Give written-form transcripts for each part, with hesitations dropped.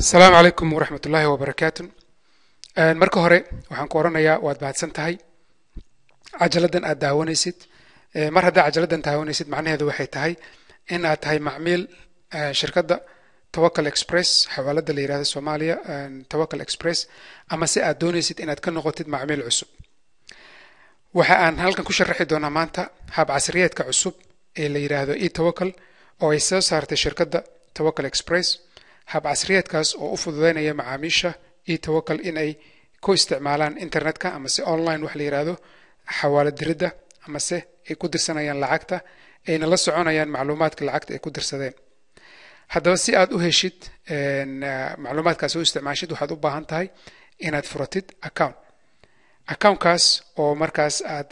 Asalaamu calaykum waraxmat ullaahi wabarakaatu. Marka hore waxaan ku oranayaa waad mahadsan tahay cajaladan aad daawanaysid. Mar haddaa cajaladan daawanaysid, macnaheedu waxay tahay in aad tahay macmiil shirkadda Tawakal Express, xawaalada la yirahdo Soomaaliya Tawakal Express, ama si aad doonaysid inaad ka noqotid macmiil cusub. Waxa aan halkan ku sharaxi doonaa maanta hab casriyeedka cusub ee la yiraahdo eTawakal oo ay soo saartay shirkadda Tawakal Express, hab casriyeedkaas oo u fududeynaya macaamiisha eTawakal in ay ku isticmaalaan internetka ama se online wax la yiraahdo xawaalad diridda, ama se ay ku dirsanayaan lacagta, ayna la soconayaan macluumaadka lacagta ay ku dirsadeen. Haddaba, si aad u heshid macluumaadkaas u isticmaashid, waxaad u baahan tahay inaad furatid account, accountkaas oo markaas aad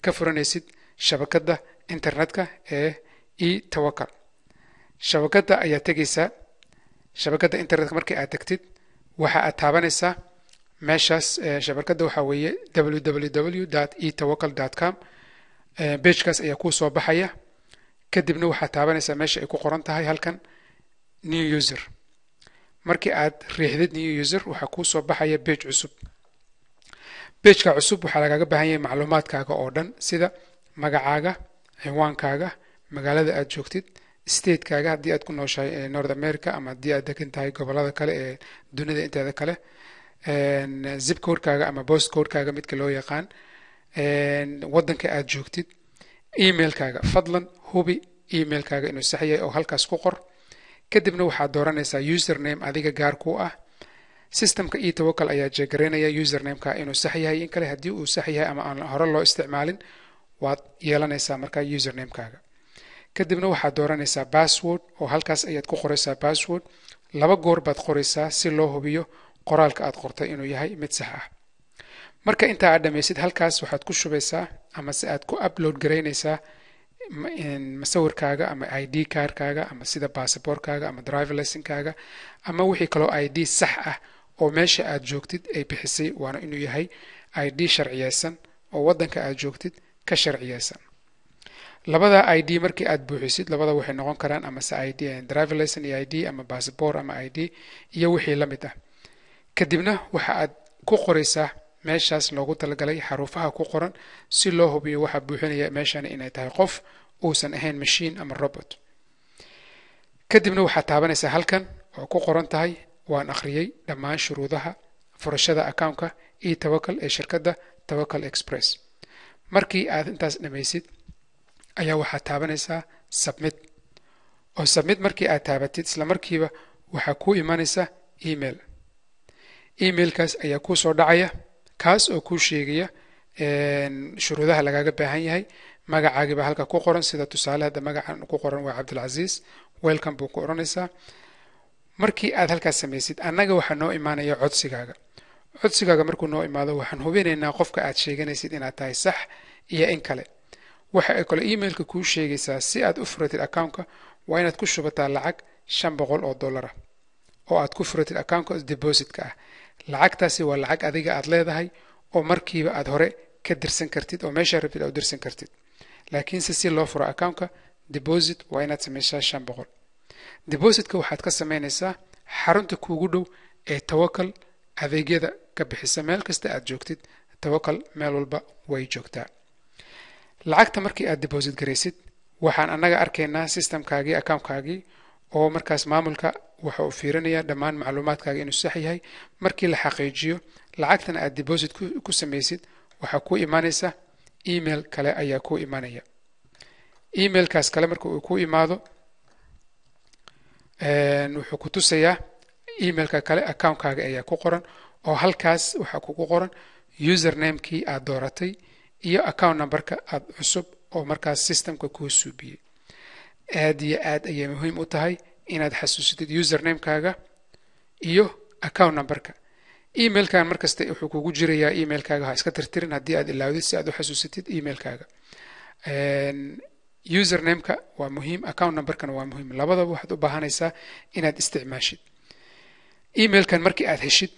ka furanaysid shabakadda internetka ee eTawakal. Shabakadda ayaa tegaysaa. Shabakadda internetka markii aad tagtid, waxa aad taabanaysaa meeshaas. Shabakadda waxaa weeye www.etawakal.com. Pagekaas ayaa kuu soo baxaya. Kadibna waxaad taabanaysaa meesha ay ku qoran tahay halkan "new user". Markii aad riixdid "new user", waxaa kuu soo baxaya page cusub. Pageka cusub waxaa lagaga baahan yahay macluumaadkaaga oo dhan, sida magacaaga, cinwaankaaga, magaalada aad joogtid, statekaaga haddii aad ku nooshahay North America ama haddii aad degan tahay gobolada kale ee dunida inteeda kale, zip codekaaga ama post codekaaga midka loo yaqaan, waddanka aad joogtid, emailkaaga. Fadlan hubi emailkaaga inuu sax yahay oo halkaas ku qor. Kadibna waxaad dooranaysaa username adiga gaar ku ah. Systemka eTawakal ayaa check garaynaya usernameka inuu sax yahay in kale. Haddii uu sax yahay ama aan hore loo isticmaalin, waad yeelanaysaa markaa usernamekaaga. Kadibna waxaad dooranaysaa password oo halkaas ayaad ku qoraysaa password. Laba goor baad qoraysaa si loo hubiyo qoraalka aad qortay inuu yahay mid sax ah. Marka intaa aad dhamaysid, halkaas waxaad ku shubaysaa ama se aad ku upload garaynaysaa masawirkaaga ama ID cardkaaga, ama sida basaboorkaaga ama driver licensekaaga ama wixii kaloo ID sax ah oo meesha aad joogtid ay bixisay. Waana inuu yahay ID sharciyeysan oo waddanka aad joogtid ka sharciyeysan. Labada ID markii aad buuxisid, labada waxay noqon karaan amase ID, driver license iyo ID, ama passport ama ID iyo wixii la mid ah. Kadibna waxa aad ku qoraysaa meeshaas loogu talagalay xaruufaha ku qoran, si loo hubiyo waxa buuxinaya meeshani inay tahay qof, uusan ahayn machine ama robot. Kadibna waxaad taabanaysaa halkan oo ku qoran tahay "Waan akhriyey dhammaan shuruudaha furashada accountka eTawakal ee shirkadda Tawakal Express". Markii aad intaas dhamaysid ayaa waxaad taabanaysaa "submit". Oo "submit" markii aad taabatid, isla markiiba waxaa kuu imanaysa email. Emailkaas ayaa kuu soo dhacaya, kaas oo kuu sheegaya shuruudaha lagaaga baahan yahay. Magacaagii baa halka ku qoran. Sida tusaale hadda magacan ku qoran waa Cabdilcasiis. "Welcome" buu ku odhanaysaa. Markii aad halkaas samaysid, annaga waxaa noo imaanaya codsigaaga. Codsigaaga markuu noo imaado, waxaan hubinaynaa qofka aad sheeganaysid inaad tahay sax iyo in kale. Waxa ay kale emailka kuu sheegaysaa, si aad u furatid accountka waa inaad ku shubataa lacag 500 oo dollar ah oo aad ku furatid accountka depositka ah. Lacagtaasi waa lacag adiga aad leedahay oo markiiba aad hore ka dirsan kartid oo meeshaa rabtid aad u dirsan kartid, laakiinse si loo furo accountka deposit waa inaad samaysaa 500. Depositka waxaad ka samaynaysaa xarunta kuugu dhow ee Tawakal adeegyada ka bixisa. Meel kasta aad joogtid, Tawakal meel walba way joogtaa. Lacagta markii aad deposit garaysid, waxaan annaga arkaynaa systemkaagii, accountkaagii, oo markaas maamulka waxa uu fiirinayaa dhammaan macluumaadkaaga inuu sax yahay. Markii la xaqiijiyo, lacagtana aad deposit ku samaysid, waxaa kuu imaanaysa email kale ayaa kuu imanaya. Emailkaas kale marka uu ku imaado, wuxuu ku tusayaa emailka kale accountkaaga ayaa ku qoran, oo halkaas waxaa kugu qoran usernamekii aad dooratay iyo account numberka aad cusub oo markaas systemka kuu suubiyey. Aad iyo aad ayay muhiim u tahay inaad xasuusatid usernamekaaga iyo account numberka. Emailkan markasta wuxuu kugu jirayaa emailkaaga, ha iska tirtirin haddii aad ilaawdid, si aad u xasuusatid emailkaaga. Usernameka waa muhiim, account numberkana waa muhiim. Labadaba waxaad u baahanaysaa inaad isticmaashid. Emailkan markii aad heshid,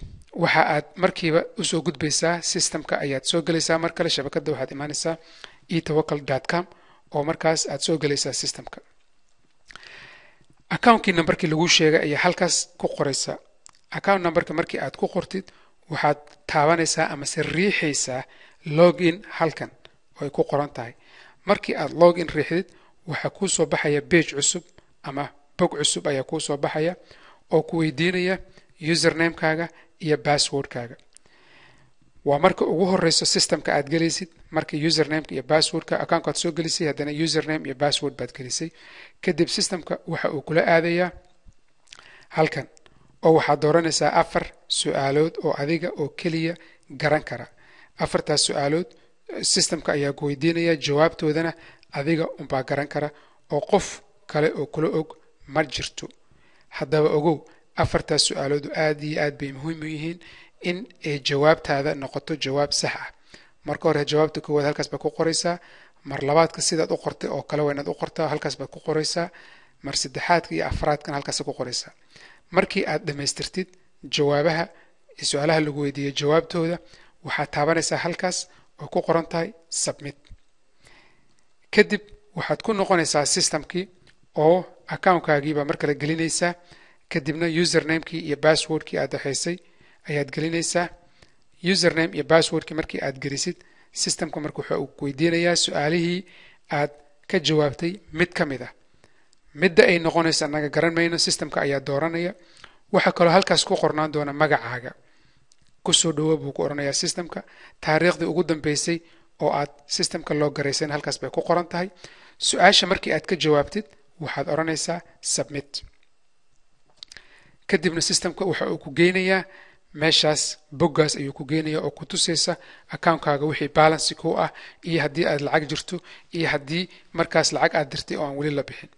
waxa aad markiiba usoo gudbaysaa systemka, ayaad soo gelaysaa mar kale shabakadda. Waxaad imaanaysaa etawakal.com oo markaas aad soo gelaysaa systemka. Accountkii numberkii lagu sheegay ayaa halkaas ku qoraysaa. Account numberka markii aad ku qortid, waxaad taabanaysaa amase riixaysaa login halkan oo ay ku qoran tahay. Markii aad login riixdid, waxaa kuu soo baxaya page cusub ama bog cusub ayaa kuu soo baxaya oo ku weydiinaya usernamekaaga iyo passwordkaaga. Waa marka ugu horeyso systemka aad gelaysid. Marka usernameka iyo passwordka accountkaad soo gelisay, haddana username iyo password baad gelisay, kadib systemka waxa uu kula aadayaa halkan oo waxaad dooranaysaa afar su-aalood oo adiga oo keliya garan kara. Afartaas su-aalood systemka ayaa ku weydiinaya, jawaabtoodana adiga unbaa garan kara oo qof kale oo kula og ma jirto. Haddaba ogow, afartaas su-aaloodu aad iyo aad bay muhiim u yihiin in ay jawaabtaada noqoto jawaab sax ah. Marka hore jawaabta koowaad halkaas baad ku qoraysaa. Mar labaadka sidaad u qortay oo kale waa inaad u qortaa, halkaas baad ku qoraysaa. Mar saddexaadka iyo afraadkan halkaas ku qoraysaa. Markii aad dhammaystirtid jawaabaha su-aalaha lagu weydiiyey jawaabtooda, waxaad taabanaysaa halkaas oo ku qoran tahay submit. Kadib waxaad ku noqonaysaa systemkii oo accountkaagii mar kale gelinaysaa. Kadibna usernamekii iyo passwordkii aad waxaysay ayaad gelinaysaa. Username iyo passwordkii markii aad gelisid, systemka marka wuxuu ku weydiinayaa su-aalihii aad ka jawaabtay mid ka mid ah. Midda ay noqonayso annaga garan mayno, systemka ayaa dooranaya. Waxaa kaloo halkaas ku qornaan doona magacaaga. Kusoo dhawo buu ku odhanayaa systemka. Taariikhdii ugu dambeysay oo aad systemka loo garaysayna halkaas bay ku qoran tahay. Su-aasha markii aad ka jawaabtid, waxaad odhanaysaa submit. Kadibna systemka waxa uu ku geynayaa meeshaas, boggaas ayuu ku geenaya oo ku tusaysa accountkaaga wixii balance ku ah iyo haddii aad lacag jirto iyo haddii markaas lacag aad dirtay oo aan weli la bixin.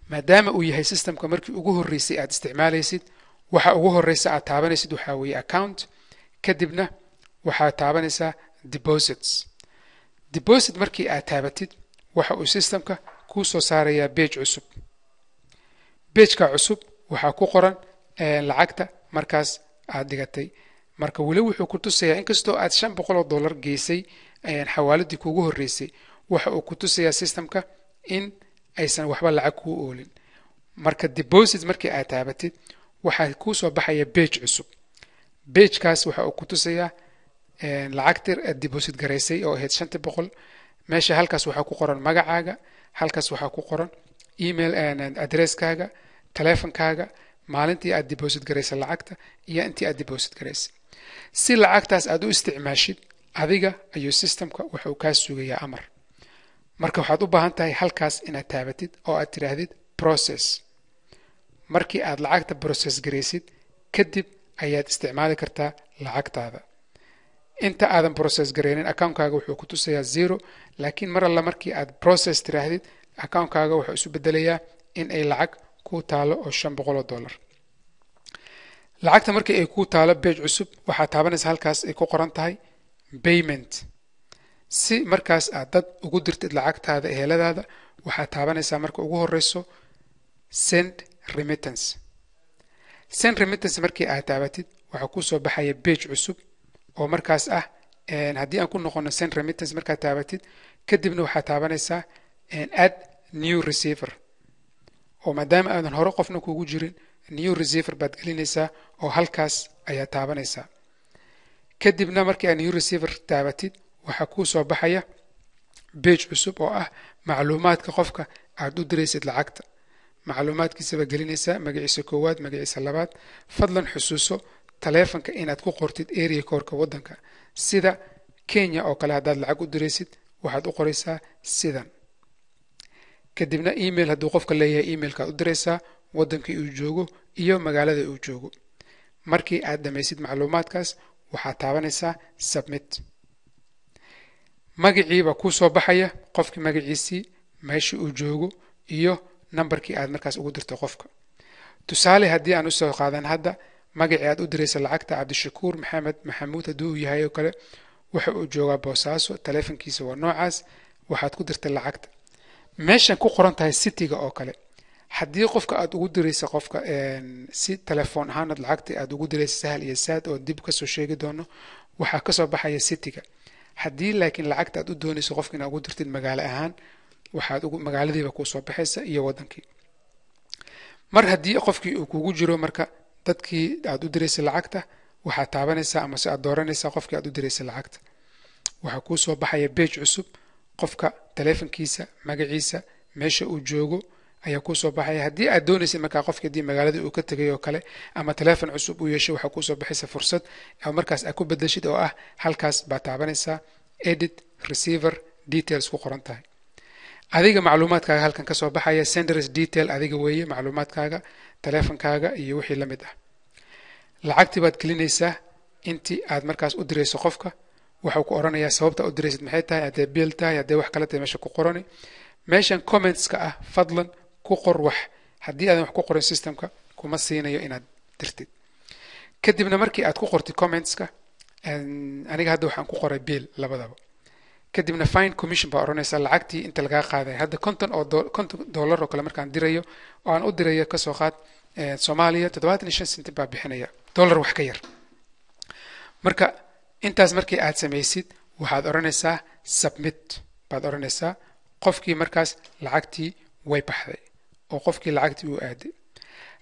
Maadaama uu yahay systemka markii ugu horreysay aad isticmaalaysid, waxa ugu horreysa aad taabanaysid waxaa weeye account. Kadibna waxaad taabanaysaa deposits. Deposit markii aad taabatid, waxa uu systemka kuu soo saarayaa page cusub. Pageka cusub waxaa ku qoran lacagta markaas aad dhigatay. Marka weli wuxuu ku tusayaa, inkastoo aad $500 geysay xawaaladii kuugu horreysay, waxa uu ku tusayaa systemka in aysan waxba lacag kuu oolin. Marka deposit markii aad taabatid, waxaa kuu soo baxaya page cusub. Pagekaas waxa uu ku tusayaa lacagti aad deposit garaysay oo ahayd 500. Meesha halkaas waxaa ku qoran magacaaga, halkaas waxaa ku qoran email addresskaaga, teleefonkaaga, maalintii aad deposit garaysay lacagta iyo intii aad deposit garaysay. Si lacagtaas aad u isticmaashid, adiga ayuu systemka wuxuu kaa sugayaa amar. Marka waxaad u baahan tahay halkaas inaad taabatid oo aad tidhaahdid process. Markii aad lacagta process garaysid kadib ayaad isticmaali kartaa lacagtaada. Inta aadan process garaynin, accountkaaga wuxuu ku tusayaa zero, laakiin mar alla markii aad process tiraahdid, accountkaaga wuxuu isu bedelayaa in ay lacag ku taalo oo $500. Lacagta markii ay ku taalo page cusub, waxaad taabanaysa halkaas ay ku qoran tahay payment, si markaas aad dad ugu dirtid lacagtaada, eheladaada. Waxaad taabanaysaa marka ugu horeyso send remittance. Send remittance markii aad taabatid, waxaa kusoo baxaya page cusub oo markaas ah, haddii aan ku noqono send remittance markaad taabatid, kadibna waxaad taabanaysaa add new receiver, oo maadaama aadan hore qofna kugu jirin, new receiver baad gelinaysaa oo halkaas ayaa taabanaysaa. Kadibna markii aad new receiver taabatid, waxaa kuu soo baxaya page cusub oo ah macluumaadka qofka aad u diraysid lacagta. Macluumaadkiisaba gelinaysaa, magaciisa koowaad, magaciisa labaad. Fadlan xusuuso taleefanka inaad ku qortid area codeka waddanka, sida Kenya oo kale. Haddaad lacag u diraysid, waxaad u qoraysaa sidan. Kadibna email hadduu qofka leeyahay, emailkaad u diraysaa, waddankii uu joogo iyo magaalada uu joogo. Markii aad dhamaysid macluumaadkaas, waxaad taabanaysaa submit. Magaciibaa kuu soo baxaya, qofkii magaciisii, meesha uu joogo iyo nambarkii aad markaas ugu dirto qofka. Tusaale haddii aan usoo qaadan hadda, magacii aad u diraysa lacagta Cabdishakuur Maxamed Maxamuud haddii uu yahay oo kale, waxa uu joogaa Boosaaso, taleefonkiisa waa noocaas. Waxaad ku dirtay lacagta meeshan ku qoran tahay cityga oo kale. Haddii qofka aad ugu diraysa qofka si telefoon ahaanad lacagta aad ugu diraysa Sahal iyo Saad oo dib kasoo sheegi doono, waxaa kasoo baxaya cityga. Haddii laakiin lacagta aad u doonayso qofka inaad ugu dirtid magaalo ahaan, waxaad ugu magaaladiiba kuusoo baxaysa iyo wadankii. Mar haddii qofkii uu kugu jiro marka dadkii aad u diraysay lacagta, waxaad taabanaysaa ama se aad dooranaysaa qofkii aad u diraysay lacagta. Waxaa kuu soo baxaya page cusub. Qofka taleefonkiisa, magaciisa, meesha uu joogo ayaa kuusoo baxaya. Haddii aad doonaysid markaa qofki haddii magaaladii uu ka tegay oo kale ama taleefon cusub uu yeeshay, waxaa kuusoo baxaysa fursad oo markaas aad ku bedeshid, oo ah halkaas baa taabanaysaa, "Edit receiver details" ku qoran tahay. Adiga macluumaadkaaga halkan kasoo baxaya, senders detail, adiga weeye macluumaadkaaga, taleefonkaaga iyo wixii la mid ah. Lacagtii baad gelinaysaa intii aad markaas u dirayso qofka. Wuxuu ku oranayaa sababta u diraysid maxay tahay, haddee bill tahay, haddee wax kale tahay, meesha ku qorani. Meeshan commentska ah fadlan ku qor wax. Haddii aadan wax ku qorin, systemka kuma siinayo inaad dirtid. Kadibna markii aad ku qortid commentska, aniga hadda waxaan ku qoray bill labadaba, kadibna "Find commission" baa odhanaysaa, lacagtii inta lagaa qaaday. Hadda 50 oo $50 oo kale markaan dirayo oo aan u dirayo, kasoo qaad Soomaaliya, 75 senti baa bixinaya, dollar wax ka yar. Marka intaas markii aad samaysid, waxaad odhanaysaa "Submit" baad odhanaysaa. Qofkii markaas lacagtii way baxday oo qofkii lacagtii uu aaday.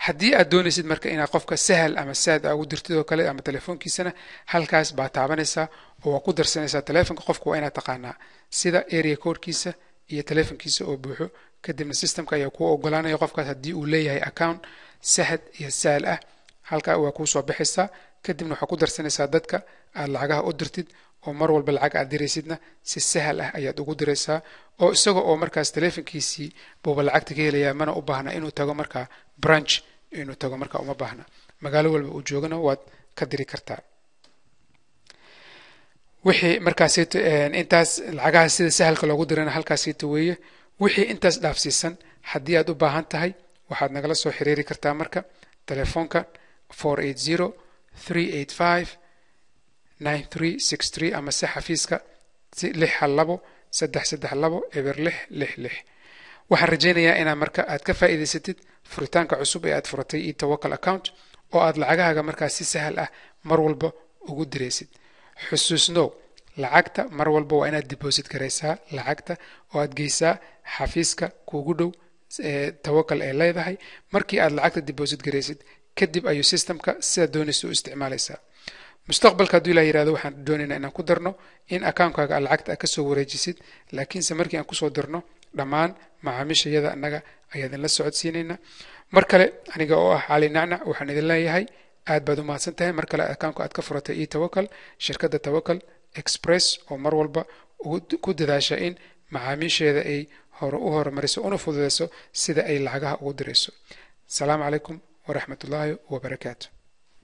Haddii aad doonaysid marka inaad qofka Sahal ama Saad ugu dirtid oo kale ama telefoonkiisana, halkaas baa taabanaysaa oo waa ku darsanaysaa telefonka qofka. Waa inaad taqaanaa sida area codekiisa iyo telefonkiisa oo buuxo. Kadibna systemka ayaa kuu ogolaanaya qofkaas haddii uu leeyahay account Sahad iyo Sahal ah, halkaa waa kuu soo baxaysaa. Kadibna waxaa ku darsanaysaa dadka aad lacagaha u dirtid, oo mar walba lacag aad diraysidna si sahal ah ayaad ugu diraysaa, oo isaga oo markaas telefonkiisii buuba lacagta ka helayaa. Mana u baahna inuu tago markaa branch, inuu tago markaa uma baahna. Magaalo walba uu joogana waad ka diri kartaa. Wixii markaasito intaas lacagaha sida sahalka loogu dirana halkaasito weeye. Wixii intaas dhaafsiisan haddii aad u baahan tahay, waxaad nagala soo xiriiri kartaa marka telefoonka 480-385-9363 ama se xafiiska 612-332-0666. Waxaan rajaynayaa inaad marka aad ka faa'iidaysatid furitaanka cusub ee aad furatay eTawakal account, oo aad lacagahaaga markaas si sahal ah mar walba ugu diraysid. Xusuusnow, lacagta mar walba waa inaad deposit garaysaa lacagta oo aad geysaa xafiiska kuugu dhow Tawakal ee leedahay. Markii aad lacagta deposit garaysid kadib ayuu systemka sidaad doonaysa u isticmaalaysaa. Mustaqbalka hadduu Ilah yirahdo, waxaan doonaynaa inaan ku darno in accountkaaga aad lacagta aad kasoo wareejisid, laakiinse markii aan kusoo dirno dhammaan macaamiishayada annaga ayaa idinla socodsiinaynaa. Mar kale, aniga oo ah Cali Nacnac, waxaan idin leeyahay aad baad u mahadsan tahay mar kale accountka aad ka furatay eTawakal, shirkadda Tawakal Express oo mar walba ku dadaasha in macaamiisheeda ay hore u horumariso una fududeyso sida ay lacagaha ugu dirayso. Asalaamu calaykum waraxmatullaahi wabarakaatu.